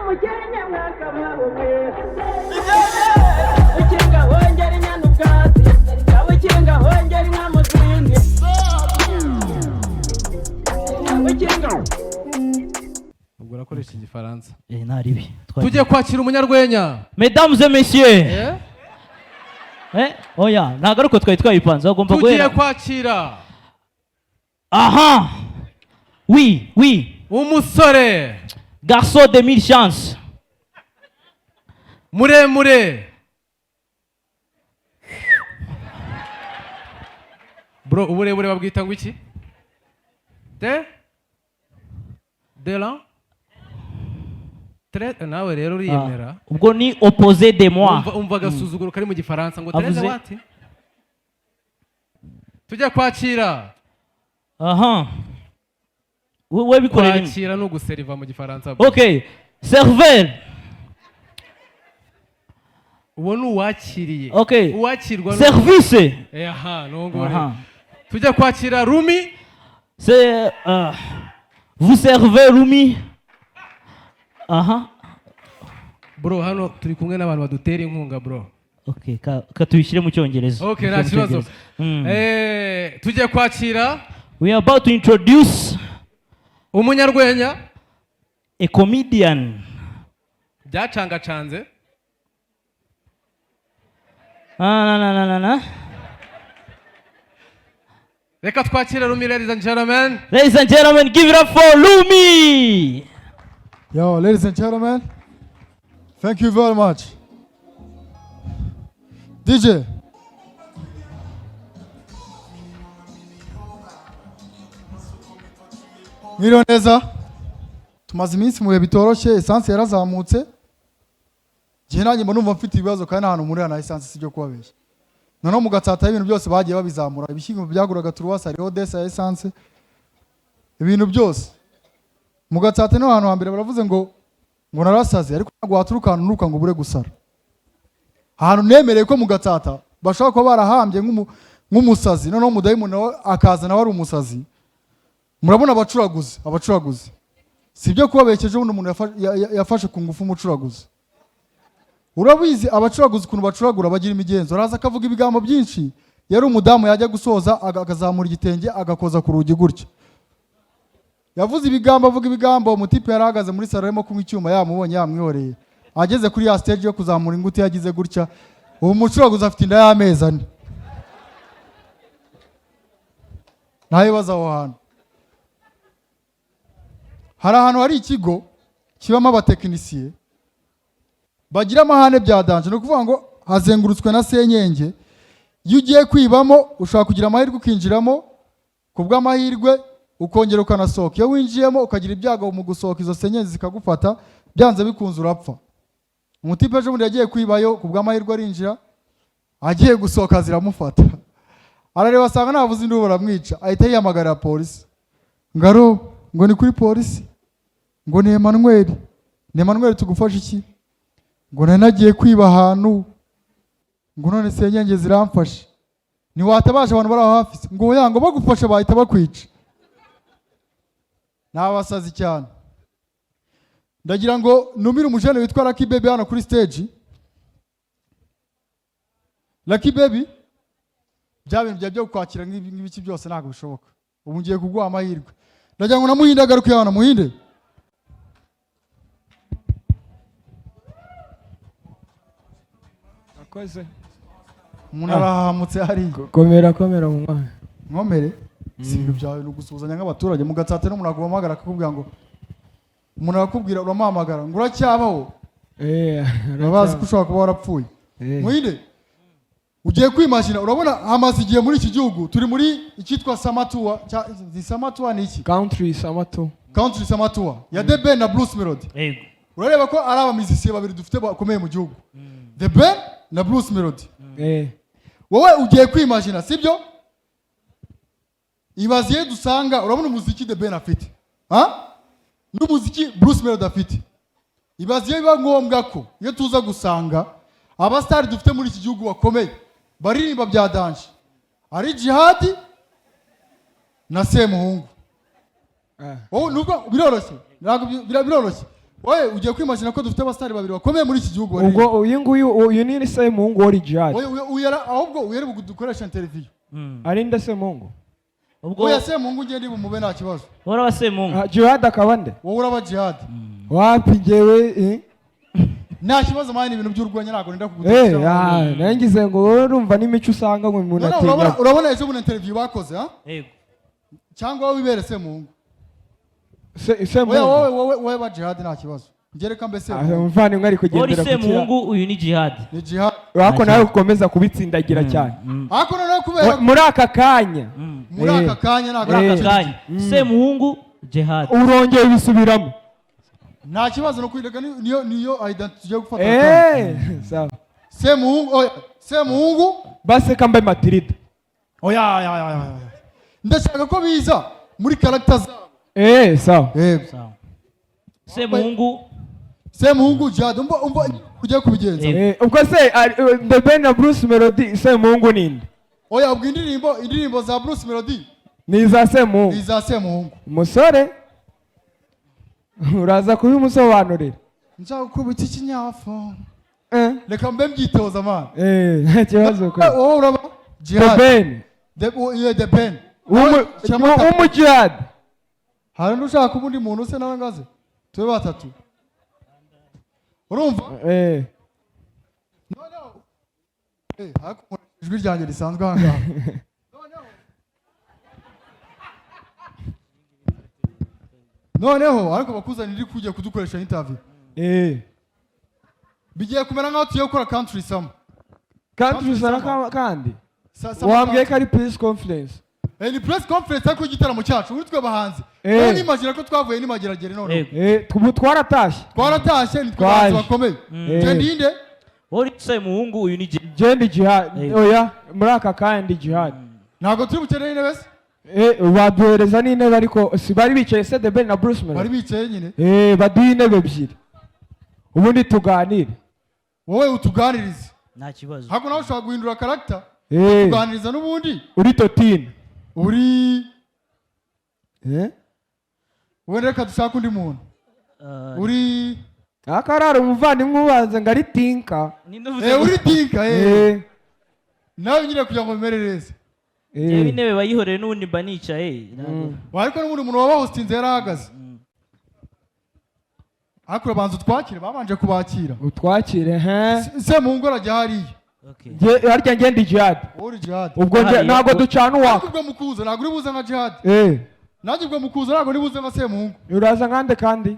Umukenke mwakabaho mwe. Ukinga hongera inyana ubwatsi, ukinga hongera inka mu zindi, ukinga. Ubwo urakoresha Igifaransa. Eh, nta ribi. Tugiye kwakira umunyarwenya. Mesdames et messieurs. Eh? Eh, oya, ntabwo ari uko twari twayipanze, bagomba Tugiye guhera. kwakira Aha, oui. umusore Garçon de mille chance. Muremure, bro. Uburebure babwita ngo iki? De de la Tre, nawe rero uriyemera. Ah, ubwo ni opposé de moi. Umva agasuzuguro kari mu Gifaransa ngo Tereze. Wati tujya kwakira. Aha, we bikorera rimwe. Kwakira ni uguseriva mu Gifaransa, bro. Ok, serveur. Uwo ni uwakiriye. Ok. Uwakirwa ni Service. Eh, aha ni uwo nguwo rero. Aha. Tujya kwakira Rumi. C'est vous servez Rumi. Aha. Bro, hano turi kumwe n'abantu badutera inkunga, bro. Ok, ka tubishyire mu Cyongereza. Ok, nta Tubishyire mu kibazo. Cyongereza. Tujya kwakira We are about to introduce umunyarwenya a comedian. Byacangacanze. Ah, na, na, na, na, na. Reka twakire Rumi, ladies and gentlemen. Ladies and gentlemen, give it up for Lumi. Yo, ladies and gentlemen, thank you very much. DJ. Mwiriwe neza. Tumaze iminsi mu bihe bitoroshye, essence yarazamutse. Njye nanjye mba numva mfite ibibazo kandi nta hantu mpurira na essence, si byo kubabeshya. Noneho mu Gatsata ibintu byose bagiye babizamura. Ibishyimbo byaguraga turuwasi hariho desa ya essence. Ibintu byose. Mu Gatsata niho hantu hambere baravuze ngo narasaze, ariko ntabwo waturuka ahantu nuruka ngo ubure gusara. Ahantu nemereye ko mu Gatsata bashobora kuba barahambye nk'umusazi, noneho umudayimoni nawe akaza nawe ari umusazi. Murabona abacuraguzi, abacuraguzi si ibyo kubabeshya, ubundi umuntu yafashe ku ngufu umucuraguzi. Urabizi abacuraguzi ukuntu bacuragura, bagira imigenzo. Araza akavuga ibigambo byinshi, yari umudamu, yajya gusoza akazamura igitenge agakoza ku rugi gutya. Yavuze ibigambo, avuga ibigambo, umutipe yari ahagaze muri salo arimo kunywa icyuma, yamubonye yamwihoreye. Ageze kuri ya stage yo kuzamura inguti yagize gutya, ubu mucuraguzi afite inda y'amezi 4. Nta bibazo aho hantu. Hari ahantu hari ikigo kibamo abatekinisiye bagira amahane bya danger, ni ukuvuga ngo hazengurutswe na senyenge. Iyo ugiye kwibamo ushobora kugira amahirwe ukinjiramo, ku bw'amahirwe ukongera ukanasohoka. Iyo winjiyemo ukagira ibyago mu gusohoka, izo senyenge zikagufata, byanze bikunze urapfa. Umutipe ejo bundi yagiye kwibayo, ku bw'amahirwe arinjira, agiye gusohoka ziramufata. Arareba asanga ntavuze induru baramwica, ahita yihamagarira polisi. Ngaro ngo ni kuri polisi, ngo ni Emmanuel, ni Emmanuel tugufasha iki? Ngo nari nagiye kwiba ahantu, ngo none senyenge ziramfashe. Ntiwatabaje abantu bari aho hafi se? Ngo oya, ngo bagufashe bahita bakwica. Ni abasazi cyane. Ndagira ngo numire umujene witwa Lucky Baby hano kuri stage. Lucky Baby, bya bintu byawe byo kwakira nk'ibiki byose ntabwo bishoboka. Ubu ngiye kuguha amahirwe. Ndagira ngo na Muhinde agaruke hano. Muhinde. Akoze. Umuntu arahamutse hariya. Komera, komera mu mwana. Nkomere. Si ibintu byawe ni ugusuhuzanya nk'abaturage. Mu Gatsata n'umuntu aguhamagara akakubwira ngo, umuntu arakubwira uramuhamagara ngo uracyabaho. Urabazi ko ushobora kuba warapfuye. Muhinde, ugiye kwimagina, urabona hamaze igihe muri iki gihugu turi muri icyitwa Samatua, ni Samatua ni iki? Country Samatua. Country Samatua ya The Ben na Bruce Melody. Yego. Urareba ko ari abamizisiye babiri dufite bakomeye mu gihugu. The Ben na Bruce Melody. Wowe ugiye kwimagina, sibyo? Ibaze iyo dusanga, urabona umuziki The Ben afite, ha? N'umuziki Bruce Melody afite. Ibaze iyo biba ngombwa ko iyo tuza gusanga abasitari dufite muri iki gihugu bakomeye baririmba bya danger ari Jihad na Semuhungu. Wowe nubwo biroroshye, ntabwo biroroshye. Wowe ugiye kwimagina ko dufite abasitari babiri bakomeye muri iki gihugu baririmba. Ubwo uyu nguyu, uyu ni Semuhungu wari Jihad. Oya, ahubwo uyere dukoresha interview. Ari nde Semuhungu? Ubwo Oya, Semuhungu ngiye ndi bumube, nta kibazo. Uraba Semuhungu. Ah, Jihad akaba nde? Wowe uraba Jihad. Wapi, njyewe Nta kibazo man, ibintu by'urwenya ntabwo nenda Eh, ah, nangize ngo wowe urumva n'imico usanga ngo umuntu Noneho atinya. urabona ejo bundi interview bakoze, ha? Yego. Cyangwa wowe wibere Semuhungu. Oya. Semuhungu. Wowe ba Jihad, nta kibazo, ngereka mbe Ah, Semuhungu. umuvandimwe ari Uri kugendera ku kira. Semuhungu, uyu ni Jihad. Ni Jihad. Ariko nawe ukomeza kubitsindagira cyane. Ariko noneho kubera Muri aka kanya. Muri aka kanya ntabwo Muri ari aka kanya Semuhungu, Jihad. Urongeye ubisubiramo. Nta kibazo, no kwirega niyo identity tugiye gufata. Eh, sawa. Semuhungu, oya, Semuhungu. Baseka mbaye Matilda. Oya, oya, oya, oya. Ndashaka ko biza muri character zabo. Eh, sawa. Yego. Sawa, Semuhungu. Semuhungu, Jihad, umva ugiye kubigenza. Eh, ubwo se The Ben na Bruce Melody, Semuhungu ninde? Oya, ubwo indirimbo za Bruce Melody Ni iza ni Semuhungu. iza Semuhungu. Umusore uraza kubimusobanurira. Nshaka gukubita ikinyafu. Eh. Reka mbe mbyitoza, man. Eh, nta kibazo kwe. Wowe uraba The Jihad. Ben. Yeah, The Ben. Shyama. W'umujihad. Hari undi ushaka ubundi muntu se nawe ngaze tube batatu, urumva? Eh. Noneho ariko ijwi ryanjye risanzwe aha ngaha. Noneho ariko bakuzanira iri kujya kudukoresha interview. Eh. Bigiye kumera nk'aho tugiye gukora country summer. Country summer kandi Summer wambwiye ko country. ari press conference. Ni press conference, ariko igitaramo cyacu uri twe bahanzi. Wowe nimagina ko twavuye n'imageragere noneho. Yego. Eh, ubu twaratashye. Twaratashye, ni twe Twaje. bahanzi bakomeye. Nje ndinde? Uri Semuhungu, uyu ni Jihad. Jendi Jihad. Oya, muri aka kanya ndi Jihad. Ntabwo turi bukeneye intebe se? Eh, baduhereza n'intebe, ariko si bari bicaye se The Ben na Bruce Bari Melody? bicaye nyine. Eh, baduhe intebe ebyiri ubundi tuganire. Wowe utuganirize. Nta kibazo. Hako nawe ushobora guhindura character. Eh. Tuganiriza n'ubundi. Uri totine. Uri Eh. Wenda reka dushake undi muntu. Uri Akarara umuvandimwe ubanza ngo ari tinka. Ninde uvuze Eh, uri tinka, eh. Eh. Nawe nyine kugira ngo bimere neza. Njyewe Eh. intebe bayihoreye, n'ubundi mba nicaye. Ariko n'ubundi umuntu waba hostinze yarahagaze. Ariko urabanza utwakire, babanje kubakira. Utwakire he. Semuhungu arajya hariya. Okay. Harya njye ndi Jihad. Wowe uri Jihad. Ubwo nge Hariya. ntabwo ducana Ariko uwaka. ubwo mukuza ntabwo uri buze nka Jihad. Eh. Nanjye ubwo mukuza ntabwo uri buze nka Semuhungu. Uraza nkande kandi?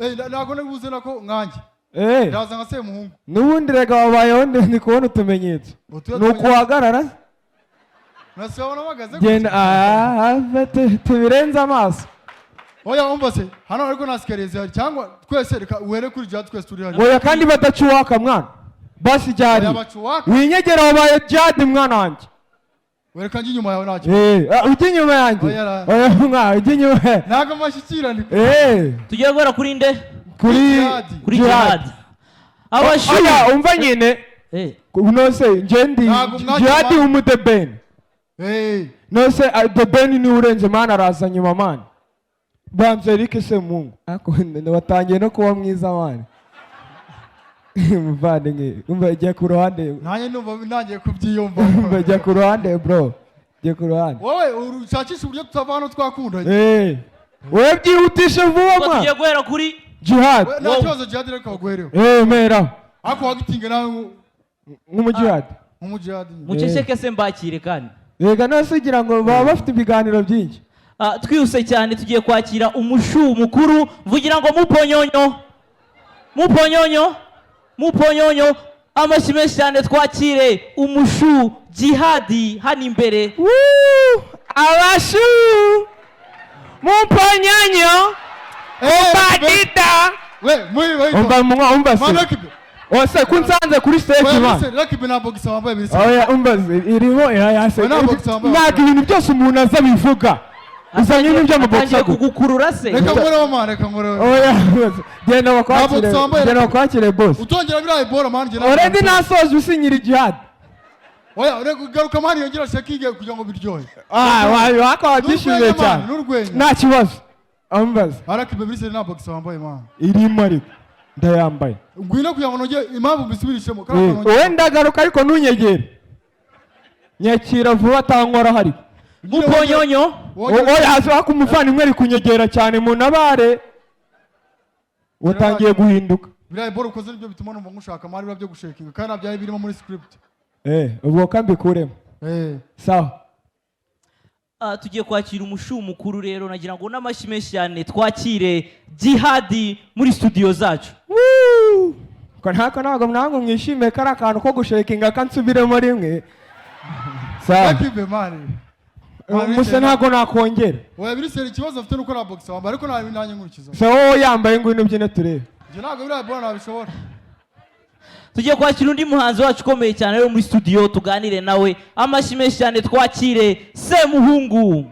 Eh, ntabwo uri buze nako nkanjye. Eh. Ndaza nka Semuhungu. N'ubundi rega wabayeho, ndi kubona utumenyetso. Utuye Ni ukuhagarara. Nasibabona bahagaze Genda. gutya. Ah, tubirenze amaso. Oya, umva se, hano ariko nta escalier zihari, cyangwa twese reka uhere kuri Jihad, twese turi hariya. Oya, kandi badaca uwaka mwana, basi jari. Oya, baca uwaka. Winyegera, wabaye Jihad mwana wanjye. Wereka njye inyuma yawe, ntacyo. Eh, ah, ujya inyuma yanjye. Oya, Oya mwana, ujya inyuma. Ntabwo amashyikirane. Eh. Tugiye guhera kuri nde? Kuri Jihad. Kuri Jihad. Abashu. Oya, umva nyine. Nose nje ndi Ntabwo umwanya Jihad w'umu The Ben. Eh. Nose ah, The Ben niwe urenze man, araza nyuma man. Banza Eric Semungu. Ariko watangiye no kuba mwiza man. Muvandimwe, umva, jya ku ruhande. Nanjye numva ntangiye kubyiyumva. Umva, jya ku ruhande bro, jya ku ruhande. Wowe ushakisha uburyo tutava hano twakundanye. Eh, wowe byihutishe vuba Ubwo tugiye mwana. guhera kuri Jihad. We, nta kibazo, Jihad reka baguhereho. Eh, mera. Ariko wagitinga nawe Nk'umujihad. Nk'umujihad nyine. Muceceke se mbakire kandi. Rega nose ugira ngo baba bafite ibiganiro byinshi. Ah, twihuse cyane, tugiye kwakira umushu mukuru. Mvugira ngo muponyonyo, muponyonyo, muponyonyo! Amashyi menshi cyane, twakire umushu Jihadi hano imbere. Woo! Abashu muponyonyo. Eh, badida. We muri we. Umva mwa, umva Man, se. Lucky Be. Ose kunsanze kuri stage Oya, man. listen, Lucky Be nta boxer wambaye bisa. Oya, umva se irimo ya se. Oya, ntabwo wambaye. Ntabwo ibintu byose umuntu aza bivuga uzanye n'ibyo Atangiye amabokisa. kugukurura se? Reka nkoreho man, reka nkoreho. Oya, genda bakwakire. Ntabwo wambaye. Genda bakwakire, boss. Utongera biriya bora man, njye Already nasoje usinyira Jihad. Oya, reka garuka man, yongera shakige kugira ngo biryohe. Ah, wayo wako wabyishimiye N'urwenya, man, cyane. n'urwenya. Nta kibazo. Ambaza. Ariko ibyo biri nta boxer wambaye, man. Irimo, ariko ndayambaye. Ngwino kugira ngo nongere impamvu mbisubirishemo kariya kantu. Wowe ndagaruka, ariko ntunyegere, nyakira vuba atankoraho ariko. Muponyonyo. Oya, hasi waka umuvandimwe ari kunyegera cyane, mu ntabare, watangiye guhinduka. Biriya boro ukoze nibyo bituma numva nkushaka, man, biriya byo gushakinga kandi nta byari birimo muri script. Ubwo kambikuremo. Sawa. Tugiye kwakira umushu mukuru rero, nagira ngo n'amashyi menshi cyane twakire Jihadi muri studio zacu. Woo! Ko ntako ntabwo mwangu mwishimiye ko ari akantu ko gushakinga, kansubiremo rimwe, sawa? Akibe, man. Musa, ntabwo nakongera. Oya, biri ikibazo afite nuko nta boxer wambaye, ariko nta nanjye nkurikiza. Se wowe yambaye, ngwino ubyine turebe. Njye ntabwo biriya boro nabishobora. Tugiye kwakira undi muhanzi wacu ukomeye cyane rero muri studio, tuganire nawe. Amashyi menshi cyane twakire Semuhungu.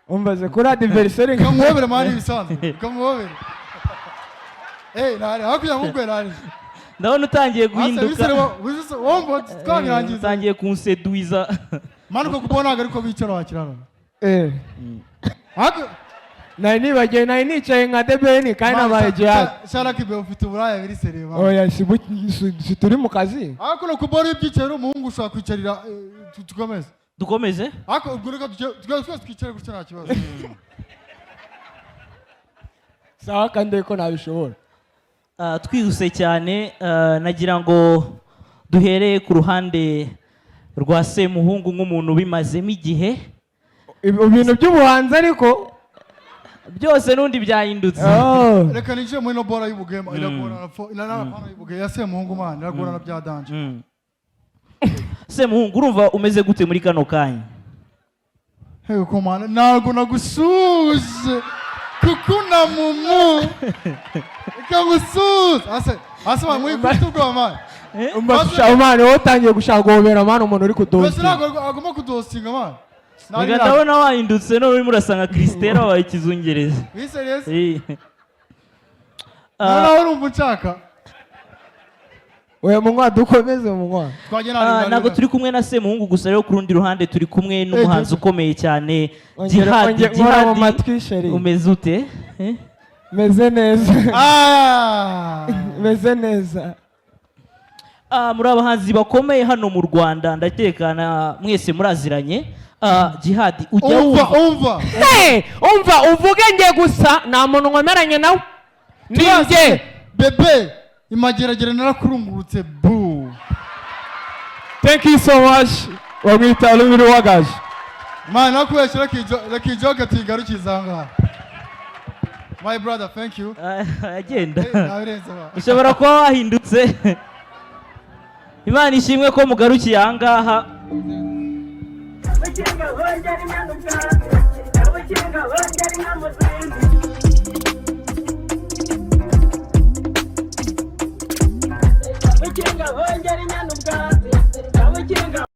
Umbaze kuri adversaire. Reka muhobere, man, ibisanzwe, reka muhobere. Nari hakurya nkubwe nari. Ndabona utangiye guhinduka. Wumva twabirangiza. Utangiye kunseduiza. Man, uko kubona ntabwo ariko bicara wakirana. Nari nibagiwe, nari nicaye nka The Ben kandi nabaye Jihad. Shara kibe, ufite uburaya biri sérieux, man. Oya, si turi mu kazi. Ariko no kubona ibyicaye uri umuhungu ushobora kwicarira, tukomeze. Dukomeze. Ariko ubwo reka twese twicare gutya, nta kibazo. Sawa, kandi ko nabishobora. Twihuse cyane, nagira ngo duhere ku ruhande rwa Semuhungu nk'umuntu ubimazemo igihe. Ibintu by'ubuhanzi ariko byose n'undi byahindutse. Oh. Reka ninjire muri no bora y'ubugema, iragorana iragorana y'ubugema ya Semuhungu, man, iragorana bya danger. Semuhungu, urumva umeze gute muri kano kanya? Hey, komana, ntabwo nagusuje kuko na mumu reka ngusuze ase ase, man, muri kufite ubwoba, man. Umva man, wowe utangiye gushaka guhobera, man, umuntu uri Mbese kudostinga. ntabwo agomba kudostinga, man. Reka, ndabona wahindutse none urimo urasa nka Christella wabaye ikizungereza. Be serious. Ah, Noneho urumva unshaka. Oya munywa, dukomeze munywa. Twagiye. Ntabwo turi kumwe na Semuhungu gusa rero, ku rundi ruhande turi kumwe n'umuhanzi ukomeye cyane, Ongera Jihadi. nkora mu Jihadi, matwi, chéri. umeze ute? Eh? Meze neza. Ah! Meze neza. Muri abahanzi bakomeye hano mu Rwanda, ndakekana mwese muraziranye. Jihadi, ujya Umva. wumva Umva. Hey, umva uvuge nge gusa, nta muntu nkomeranye nawe, ni njye. Bebe, imageragere narakurungurutse bu. Thank you so much. Bamwita Rumiri Wagaje. Man, nakubeshya, reka ijoke tuyigarukize aha ngaha. My brother, thank you. Agenda. Nabirenze ba. Ushobora kuba wahindutse. Imana ishimwe ko mugarukiye aha ngaha. Ubukinga bongera inyana ubwatsi, ubukinga bongera inka mu zindi.